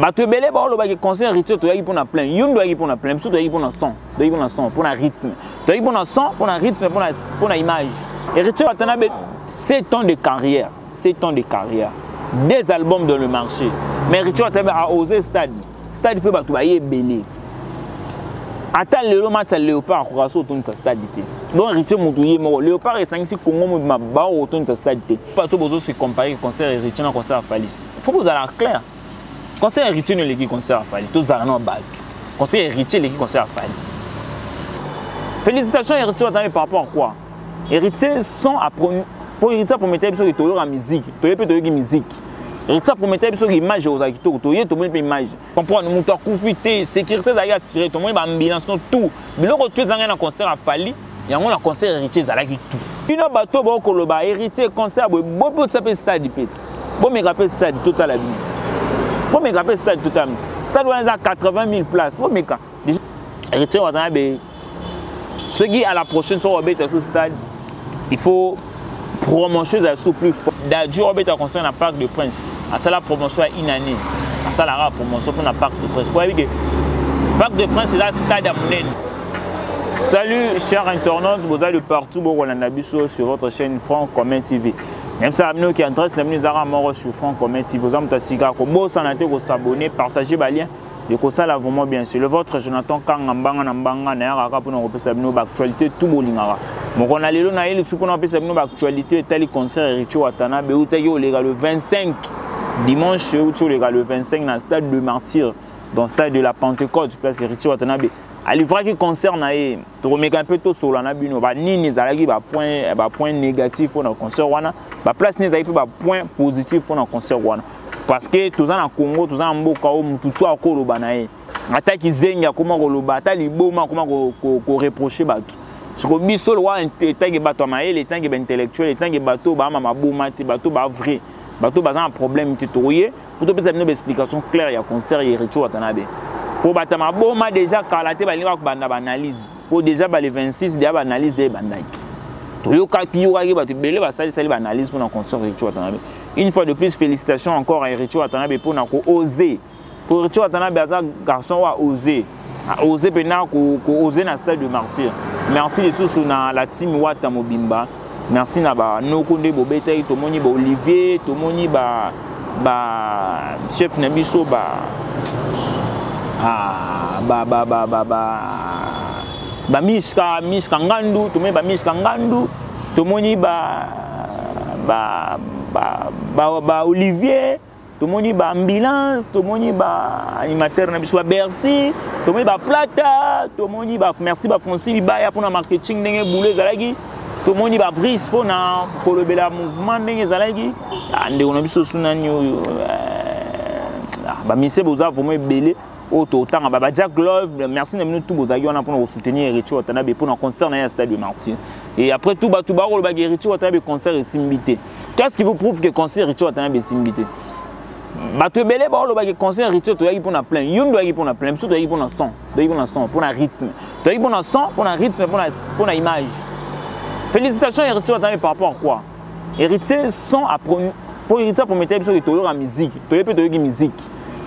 Bato ebele baolobaki concert Héritier, toyaki mpona plein. Yo nde oyaki mpona plein, biso toyaki mpona son, toyaki mpona son, mpona rythme, toyaki mpona son, mpona rythme, mpona image. Héritier Watanabe, 7 ans de carrière, 7 ans de carrière, des albums dans le marché, mais Héritier Watanabe a osé stade, stade mpe bato baye ebele. Ata lelo match ya Léopard akoka so otondisa stade te. Donc Héritier motu ye moko, Léopard esangisi Congo mobima, bao otondisa stade te. Bato bozo se comparer concert Héritier na concert ya Fally, faut bozala clair. Concert Héritier no eleki concert ya Fally, tozala na bato. Concert Héritier eleki concert ya Fally. Félicitations Héritier Watanabe par rapport à quoi? Héritier son po Héritier apromettait biso ke toyoka musique, toye mpe toyoki musique. Héritier apromettait biso ke image ekozala kitoko, toye tomoni mpe image. Comprendre, moto akufi te, sécurité ezalaki assuré, tomoni baambulance no tout biloko to ezangai na concert ya Fally, yango na concert Héritier ezalaki tout. Bino bato bokoloba Héritier concert boye, bobotisa mpe stade peti, bomeka mpe stade totala bino, bomeka mpe stade totala bino. Stade wana eza 80 000 places, bomeka. Héritier Watanabe soki à la prochaine soki obeta so stade, il faut promotion ezala so plus fort. Dadju obeta concert na Parc de Prince, asala promotion ya une année, asalaka promotion mpona Parc de Prince po ayebi ke Parc de Prince eza stade ya monene. Salut chers internautes, boza de partout bokolanda biso sur votre chaîne Franc Commun TV. Même ça bino ki adresse na bino ezaka moko sur Franc Commun TV. Oza moto ya sika kobosana te kosabonner, partager ba lien ekosala vraiment bien. C'est le votre Jonathan Kanga Mbanga na Mbanga na yaka mpona kopesa bino baactualité tout bolingaka. Moko na lelo na ye lisusu mpona kopesa bino baactualité etali concert Héritier Watanabe eutaki oleka le 25, dimanche euti oleka le 25 na stade de Martyr, dans stade de la Pentecôte, place Héritier Watanabe alivraki concert na ye. Tokomeka mpe tosolola na bino banini ezalaki bapoint, bapoint négatif mpona concert wana, baplace nini ezalaki mpe bapoint positif mpona concert wana, parce que toza na Congo, toza na mboka oyo mutu to akoloba na ye, ata kizengi akoma koloba, ata liboma akoma koreproche bato. Siko biso lokwa etange bato ya mayele, etange baintellectuel, etange bato baama maboma te, bato bavrai, bato baza na problème te, tokoye po topesa bino baexplication claire ya concert ya Héritier Watanabe. Po bato ya maboma déjà kala te balingi bakobanda baanalyse, po déjà ba le 26 deya baanalyse de ebandaki. Toyokaki yokaki bato ebele basalisali baanalyse mpona concert Héritier Watanabe. Une fois de plus, félicitations encore à Héritier Watanabe mpona kooser, po Héritier Watanabe aza garçon oyo aose, aose mpena koose na stade de Martyr. Merci lisusu na la team Wata mobimba, merci na banoko nde bobetaki. Tomoni ba Olivier, tomoni ba chef na biso, ba ah, ba ba ba ba ba bamiska miska ngandu, tomoni bamiska ngandu, tomoni ba Olivier, tomoni baambulance, tomoni baanimateur na biso babercy, tomoni baplata, tomoni ba merci bafrancis Libaya mpona marketing ndenge boulot ezalaki, tomoni babrice mpona kolobela mouvement ndenge ezalaki. Ndeko na biso sunani oyo bamise, boza vraiment ebele oyo totanga ba Jack Love, merci na bino tout bozalaki wana mpona kosoutenir Héritier Watanabe mpona concert na ye ya stade de Martyr. Et après tout, bato bakolobaki Héritier Watanabe concert esimbi te. Qu'est-ce qui vous prouve que concert Héritier Watanabe esimbi te? Bato ebele baolobaki concert Héritier, toyaki mpona plein. Yo nde oyaki mpona plein, biso toyaki mpona son, toyaki mpona son, mpona rythme, toyaki mpona son, mpona rythme, mpona image. Félicitations Héritier Watanabe par rapport à quoi? Héritier son po Héritier apromettait biso ke toyoka musique, toye mpe toyoki musique.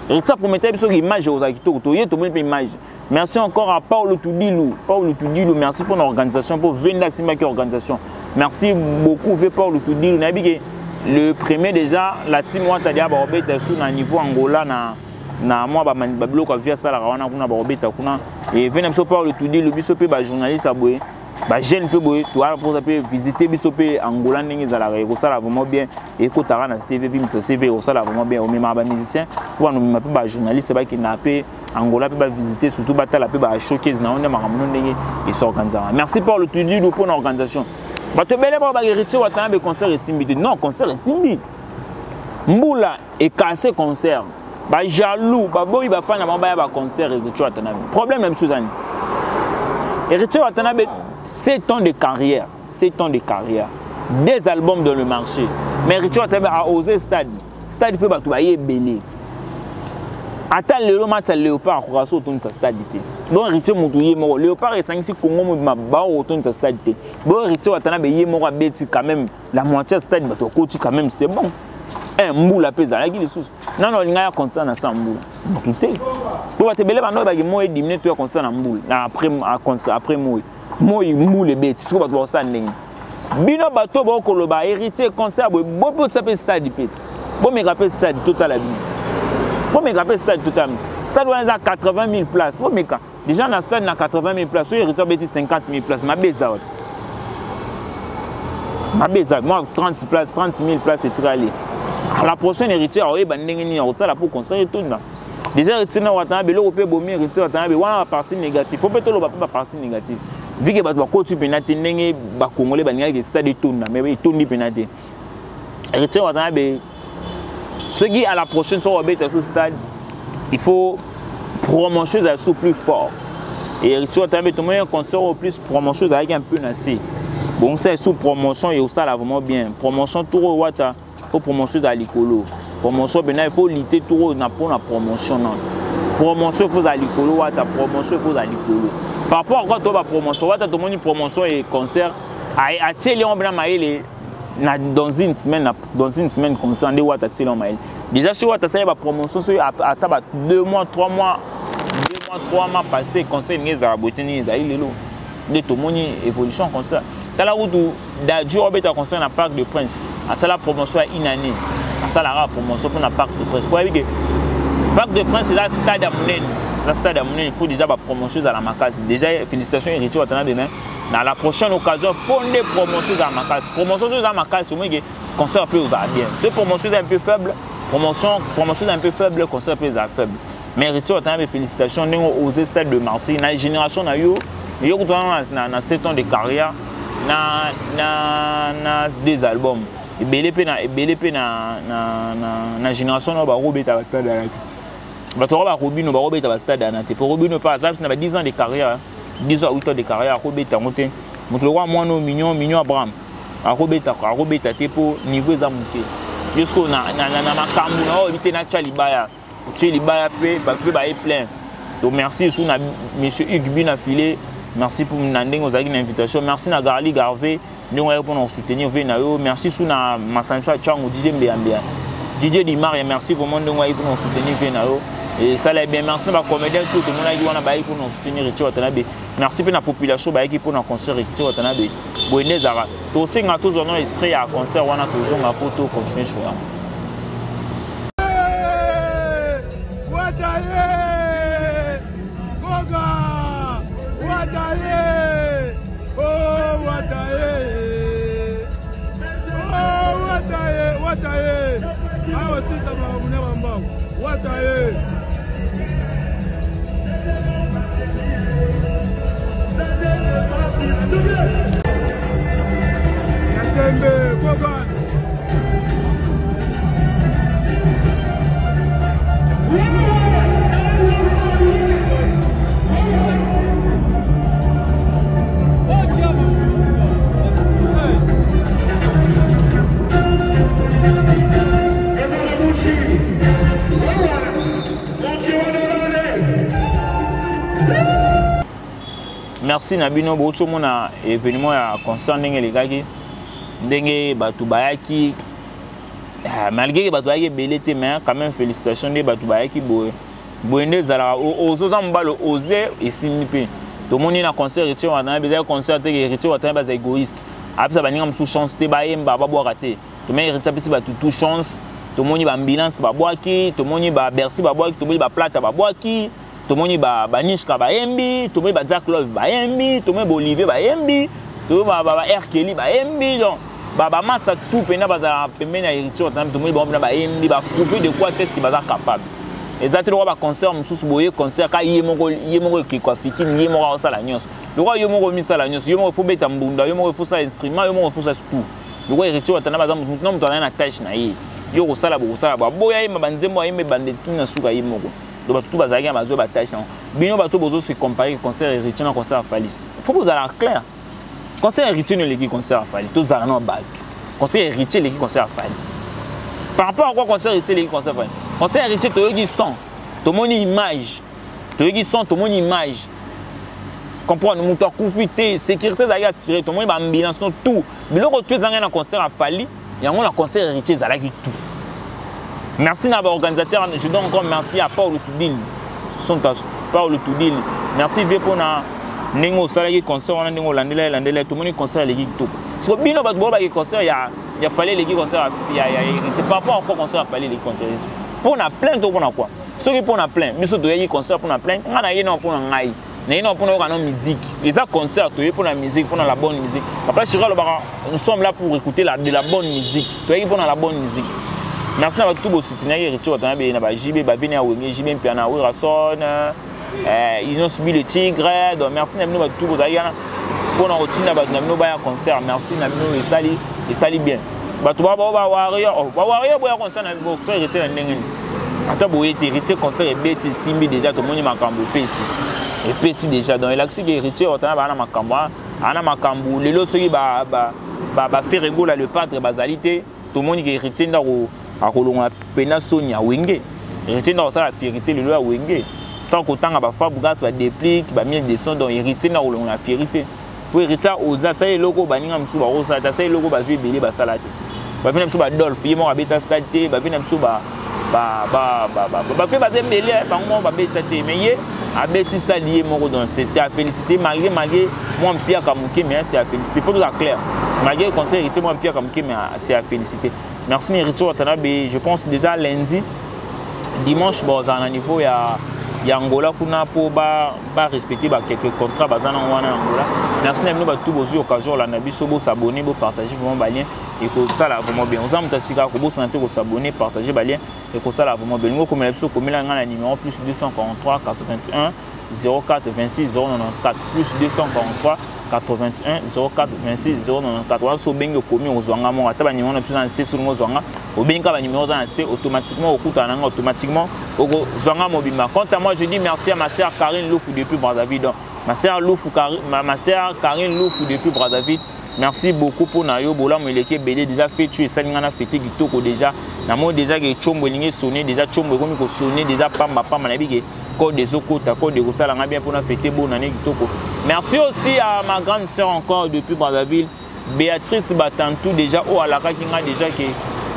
Héritier apromettait biso ke image ekozala kitoko, toye tomoni mpe image. Merci encore à Paulo Tudilu, Paulo Tudilu, merci mpona organisation, mpo venda asimbaki organisation. Merci beaucoup ve Paulo Tudilu. Nayebi ke le premier déjà la team Wata dia baobeta su na niveau Angola na mwa babiloko ya vi asalaka wana kuna, baobeta kuna. E ve na biso Paulo Tudilu, biso mpe bajournaliste ya boye, bajeune mpe boye, towana mposa mpe visite biso mpe Angola ndenge ezalaka, ekosala vraiment bien, ekotaka na CV, bimisa CV, ekosala vraiment bien. Omemaka bamusicien mpo banomema mpe bajournaliste bakendaka mpe Angola mpe bavisite, surtout batala mpe bashowcase na yo nde makambo no ndenge esorganisaka. Merci Paul Tudilu mpona organisation. Bato ebele bao bahéritier Watanabe concert esimbi te. Non, concert esimbi, mbula ekase concert, bajaloux baboyi bafani na bango baya baconcert Héritier Watanabe. Problème na biso ezani Héritier Watanabe, 7 ans de carrière, 7 ans de carrière, des albums dans le marché, mais Héritier Watanabe a osé stade, stade mpe bato baye ebele. Ata lelo match ya Léopard akoka so otondisa stade te. Donc Héritier motu ye moko, Léopard esangisi Congo mobima, bao otondisa stade te. Bon, Héritier Watanabe ye moko abeti quand même la moitié ya stade, bato bakoti quand même, c'est bon. Un mbula mpe ezalaki lisusu nano alinga ya concert na sa mbula motu te mpo bato ebele bando oyebaki moi edimine to ya concert na mbula na après, après moi moi mbula ebeti sikoyo bato bakosala ndenge bino bato bokoloba héritier concert boye bobotisa mpe stade mpe ti bomeka mpe stade totala bino bomeka mpe stade totala bino stade wana eza 80 000 place bomeka déjà na stade na 80 000 place soki héritier abeti 50 000 place mabe eza wapi mabe eza mwa 30 place 30 000 place etikali à la prochaine héritier akoyeba ndenge nini akosala mpo concert etonda déjà héritier na watanabe eloko mpe ebomi héritier watanabe wana bapartie négative mpo mpe toloba mpe bapartie négative vu que bato bakoti mpena te ndenge bacongolais balingaki stade etonda mais etondi mpena te héritier watanabe soki à la prochaine soki babeta so stade il faut promotion ezala so plus fort et héritier watanabe tomoni un concert oyo plus promotion ezalaki un peu na se bongisa esu promotion ekosala vraiment bien promotion tour oyo wata faut promotion ezala likolo promotion mpena il faut lite tour oyo na mpo na promotion nano promotion il faut ezala likolo wata promotion il faut ezala likolo par rapport à quoi to bapromotion wata tomoni promotion e concert atieli yango mpena mayele na dans une semaine na, dans une semaine comme ça nde wata atieli yango mayele déjà soki wata asali bapromotion soki ata ba 2 mois 3 mois 2 mois 3 mois passé concert ndenge ezala boye te ndenge ezali lelo nde tomoni évolution concert tala kutu Dadju obeta concert na Parc de Prince asala promotion ya une année asalaka promotion mpo na Parc de Prince po ayebi ke Parc de Prince eza stade ya monene eza stade ya monene il faut déjà bapromotion ezala makasi déjà félicitations héritier watanabe mais na la prochaine occasion fo nde promotion ezala makasi promotion soki eza makasi omoni ke concert mpe ozala bien soki promotion eza un peu faible promotion promotion eza un peu faible concert mpe ezala faible mais héritier watanabe félicitations ndenge oze stade de martyr na génération na yo yo kutu wana na, na 7 ans de carrière na, na, na deux albums ebele mpe na ebele mpe na, na, na, na génération na bakobeta bastade wana te bato yango barobino bakobeta bastade wana te mpo robino mpe aza na ba 10 ans de carrière 10 ans 8 ans de carrière akobeta yango te moto lokola mwana oyo mignon mignon abraham akobeta akobeta te mpo niveau eza moke yo sikoyo na, na, na, na makambo na oyo te natya libaya otie libaya mpe bato mpe baye plein donc merci lisusu na monsieur hugues bina filet merci pour na ndenge ozalaki na invitation merci na garli garve ndenge oyaki mpona kosoutenir vie na yo merci su na masanso ya chango dj mbeya mbeya dj dimaria merci vraiment ndenge oyaki mpona kosoutenir vie na yo esala bien merci na bacomédien tout tomonaki wana bayaki mpona kosoutenir Héritier Watanabe merci mpe na population bayaki mpona concert Héritier Watanabe boye nde ezalaka tosenga tozwa no extrait ya concert wana tozonga mpo to continue sur yango Merci na bino bouti omona événement ya concert ndenge elekaki ndenge bato bayaki ah, malgré que bato bayaki ebele te mais quand même félicitations nde bato bayaki boye boye nde ezalaka ozoza mobali oze esimbi mpe tomoni na concert héritier watanabe ezali concert te héritier watanabe aza égoïste apesa baninga mosusu chance te bayemba babwaka te tomoni héritier apesi bato tout chance tomoni baambulance babwaki tomoni baberti babwaki tomoni baplata babwaki tomoni banishka bayembi tomoni ba jack love bayembi tomoni baolivier bayembi tomoni ba r kelly bayembi donc bamasa tout mpena bazala pembeni ya héritier watanabe tomoni bango mpena bayembi baprouve de quoi qu'est-ce que baza capable eza te lokola baconcert mosusu boye concert ka ye moko ye moko ekeko afikini ye moko akosala nyonso lokola yo moko omisala nyonso yo moko ifo beta mbunda yo moko ifo sala instrument yo moko ifo sala tout lokola héritier watanabe aza motu na moto azali na tâche na ye yo kosala bokosala baboya yemba banzembo ayemba ebande tuna suka ye moko donc bato tout bazalaki na bazwa batâche yango bino bato bozo se comparer concert héritier na concert ya Fally faut bozala clair concert héritier no eleki concert ya Fally tozala na bato concert héritier eleki concert ya Fally par rapport à quoi concert héritier eleki concert ya Fally concert héritier toyoki son tomoni image toyoki son tomoni image comprendre moto akufi te sécurité ezalaki assuré tomoni baambulance no tout biloko tout ezangai na concert ya Fally yango na concert héritier ezalaki tout Merci na baorganisateur. Je donne encore merci à Paul Tudil, Paul Tudil. Merci vie mpona ndenge osalaki concert wana, ndenge olandela, elandela, tomoni concert eleki kitoko. Siko bino bato bolobaki concert ya Fally eleki concert ya Héritier, par rapport encore concert ya Fally eleki concert mpona plein to mpona quoi? Soki mpona plein, biso toyaki concert mpona plein. Ngai naye nao mpona ngai, naye nao mpona yoka no musique. Eza concert, toye mpona musique, mpona la bonne musique. Papa Chira alobaka: nous sommes là pour écouter de la bonne musique. Toyaki mpona la bonne musique. Merci na bato tu bosoutenaki Héritier Watanabe, na baJB, baveni ya Wenge, JB Mpiana, Werason, ils ont subi le tigre. Donc merci na bino bato tu bozalaki wana mpona kotinda bato na bino baya concert. Merci na bino, esali bien. Bato bao bawarrior, bawarrior boya concert na concert Héritier na ndenge nini? Ata boye te, Héritier concert ebeti, esimbi déjà, tomoni makambo epesi déjà. Donc elakisi ke Héritier Watana baa na makambo, ana makambo. Lelo soki baFerre Gola le padre bazali te, tomoni ke Héritier ndako akolongola mpena soni ya Wenge. Héritier ndako akosala fierté lelo ya Wenge sans kotanga baFabregas, baDeplick, bamiel de son. Donc Héritier ndako kolongola fierté po Héritier oza asali eloko baninga mosusu bakosala te, asali eloko bazwi ebele basala te. Bavi na biso baAdolphe, ye moko abeta stade te. Bavi na biso bafe baza ebele, bango moko babeta te, mais ye abeti stade ye moko. Donc c'est à féliciter, malgré mwa mpiaka moke, mais c'est à féliciter. Faut tozala clair, malgré conseil Héritier mwa mpiaka moke, mais c'est à féliciter. Merci na Héritier Watanabe. Je pense déjà lundi, dimanche bozala na niveau ya Angola kuna mpo barespecte ba quelques contrats baza nango wana na Angola. Merci na bino bato bozwi occasion olanda biso. Bosabonner, bopartage vraiment balien, ekosala vraiment bien. Oza moto asika, kobosana te kosabonner, partage balien, ekosala vraiment bien. Lingo okomela biso, komela ngai na numéro plus 243 81 04 26 094, plus 243 81 04 26 094. Wana so obengi, okomi, ozwanga moko. Ata banimero na biso na se, solingo ozwanga, obengi kaka banimero oza na se, automatiquement okutana nanga, automatiquement okozwanga mobimba. Quant à moi, je dis merci à ma sœur Karine Lufu depuis Brazzaville. Donc ma sœur Lufu, ma sœur Karine Lufu depuis Brazzaville, merci beaucoup mpona yo bolamu eleki ebele. Déjà feti esali ngai na fete kitoko. Déjà namoni déjà ke tshombo elingi esonner déjà, tshombo ekomi kosonner déjà pamba pamba. Nayebi ke code ezokota, code ekosala ngai bien mpona fete bonane kitoko. Merci aussi à ma grande sœur encore depuis Brazzaville, Béatrice Batantou. Déjà oyo alakaki ngai déjà ke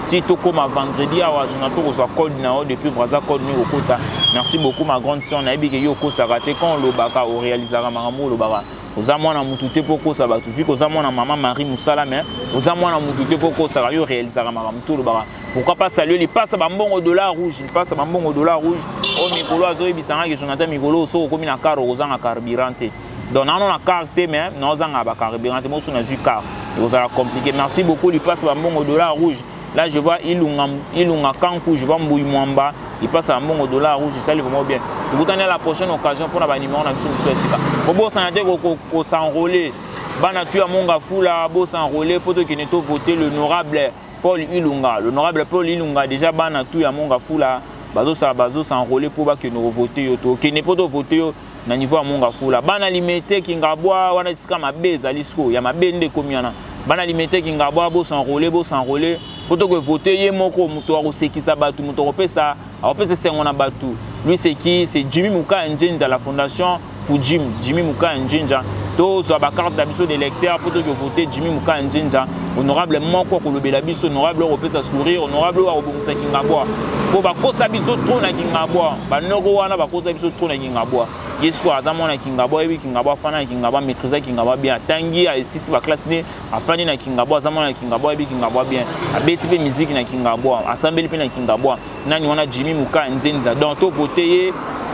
ti tokóma vendredi awa, Jonathan kozwa code na yo depuis Braza, code nini kokota. Merci beaucoup, ma grande sœur. Nayebi ke yo okosaka te. Quand olobaka, oréalisaka makambo olobaka. Oza mwana mutu te mpo okosa bato, vi koza mwana mama Marie mosala, mais oza mwana mutu te mpo okosaka. Yo oréalisaka makambo to olobaka. Pourquoi pas saluer lipasa bambongo dollar rouge, lipasa bambongo dollar rouge oyo mikolo azoyebisanga ke Jonathan, mikolo soki okomi na car, okozanga carburant te. Donc nano na car te, mais naozanga bacarburant te. Moso nazwi car, ekozala compliqué. Merci beaucoup, lipasa bambongo dollar rouge. Là, je vois Ilunga, Ilunga Kanku, je vois Mbouy Mwamba, il passe à mbongo dollar rouge, ça vraiment bien. Tokutani à la prochaine occasion mpona banimero na biso mosusu ya sika. Bobosana te kos'enrôler. Bana tu ya Monga Fula, bos'enrôler mpo tokende tovote l'honorable Paul Ilunga, l'honorable Paul Ilunga. Déjà bana tu ya Monga Fula bazosala, bazos'enrôler mpo bakende kovote yo. Tokende mpo tovote yo na niveau ya Monga Fula. Bana Limete, Kingabwa wana esika mabe ezali sikoyo, ya mabe nde ekomi wana. Bana Limete, Kingabwa, bos'enrôler, bos'enrôler mpo tokovote ye moko, moto akosekisa bato, moto akopesa esengo na bato. Lui, c'est qui? C'est Jimmy Mukaya Njenja, la fondation Fujim. Jimmy Mukaya Njenja, tozwa bacarte na biso d'électeur mpo tokovote Jimmy Mukaya Njenja, honorable moko akolobela biso, honorable oyo akopesa sourire, honorable oyo akobongisa Kingabwa, mpo bakosa biso trop na Kingabwa. Banoko wana bakosa biso trop na Kingabwa. Ye sikoyo aza mwana Kingabwa, ayebi Kingabwa, afanda na Kingabwa, maîtrise Kingabwa bien, atangi, esisi baclasse ne, afandi na Kingabwa, aza mwana Kingabwa, ayebi Kingabwa bien, abeti mpe miziki na Kingabwa, asambeli mpe na Kingabwa. Nani wana? Jimmy Mukaya Nzenza. Donc tovote ye,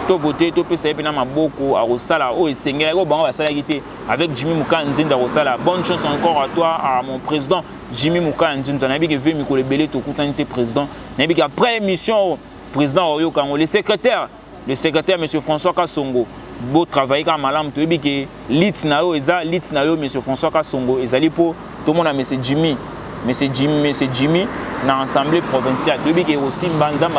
tovote ye, topesa ye mpe na maboko, akosala oyo esengelaki, oyo bango basalaki te. Avec Jimmy Mukaya Nzenza akosala. Bonne chance encore à toi, à mon président Jimmy Mukaya Nzenza. Nayebi ke ve mikolo ebele tokutani te, président. Nayebi ke après émission, président oyoka yango. Le secrétaire, monsieur François Kasongo, botravaille kaka malamu. Toyebi ke lit na yo eza lit na yo, monsieur François Kasongo, ezali mpo tomona monsieur Jimmy na assemblée provinciale. Toyebi ke ekosimba. Nzambe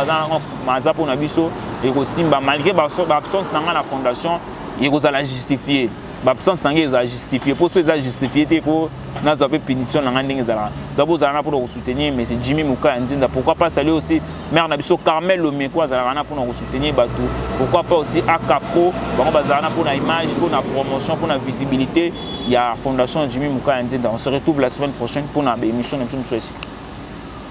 aza mpona biso, ekosimba. Malgré baabsence na ngai na fondation, ekozala justifie. Baabsence na ngai ezala justifie, mpo so eza justifie te, po nazwa mpe punition na ngai ndenge ezalaka. Donc bozala na mpona kosoutenir monsieur Jimmy Mukaya Nzinza. Pourquoi pas saluer aussi mare na biso Carmel Lomeko, azalaka na mpona kosoutenir bato. Pourquoi pas aussi Acapro, bango bazalaka na mpona image, mpona promotion, mpona visibilité ya fondation Jimmy Mukaya Nzinza. On se retrouve la semaine prochaine mpona baémission na biso mosusu ya sika.